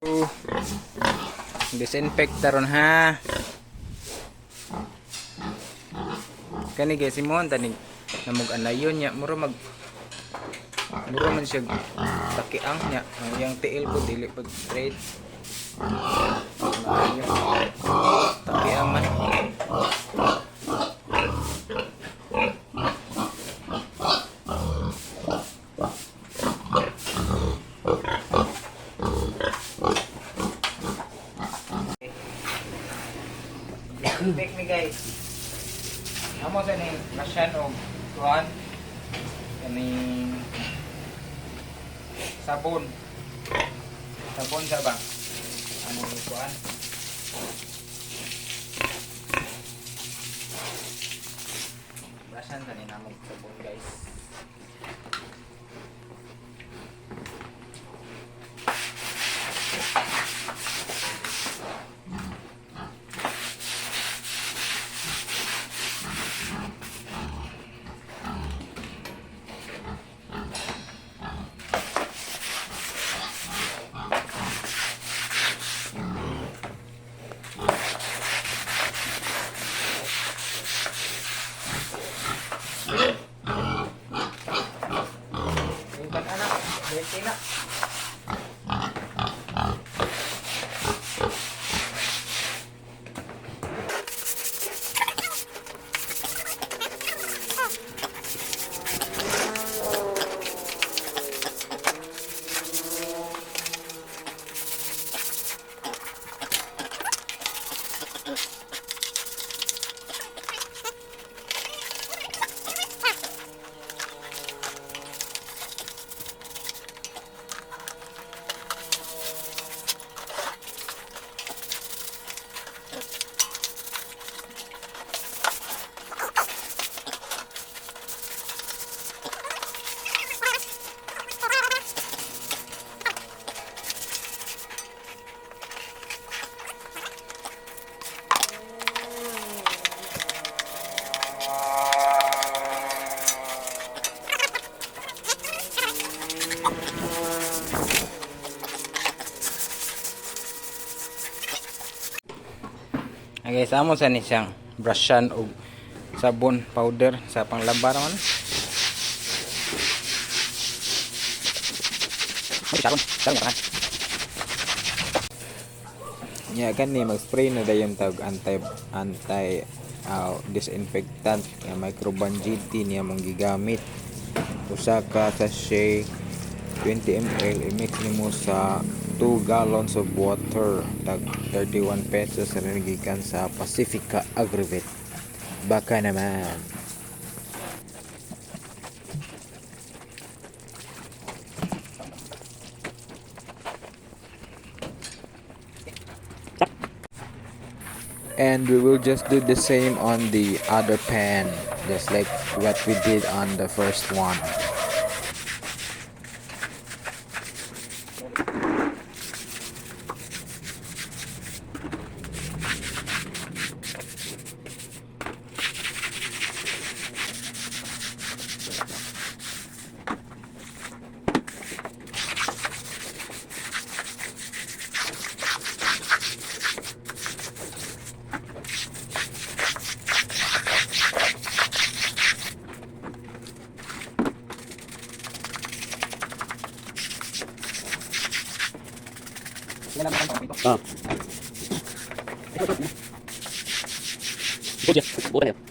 Oh. Disinfect taron ha. Kani guys, imong tanig namog anayon niya, mura man siya takiang niya. Ang iyang tiil po dili po straight. Maayo. Takiang man. Disinfect mi, guys. Amo sa ning brushan og kuan kaning sabon. Sabon sa ba? Ano ni kuan? Brushan sa ni namog sabon, guys. Yung anak, 20 na. Okay, sa amo sa ni siyang brushan og sabon powder sa panglaba naman. Sharon, Sharon nga. Nya kani mag-spray na dayon tag anti anti disinfectant nga Microban GT niya mong gigamit. Usa ka sachet, 20 ml, i-mix nimo sa 2 gallons of water. Tag 31 pesos rin gikan sa Pacifica Agrivet. Baka naman. And we will just do the same on the other pan, just like what we did on the first one. Ah. Buti, buti.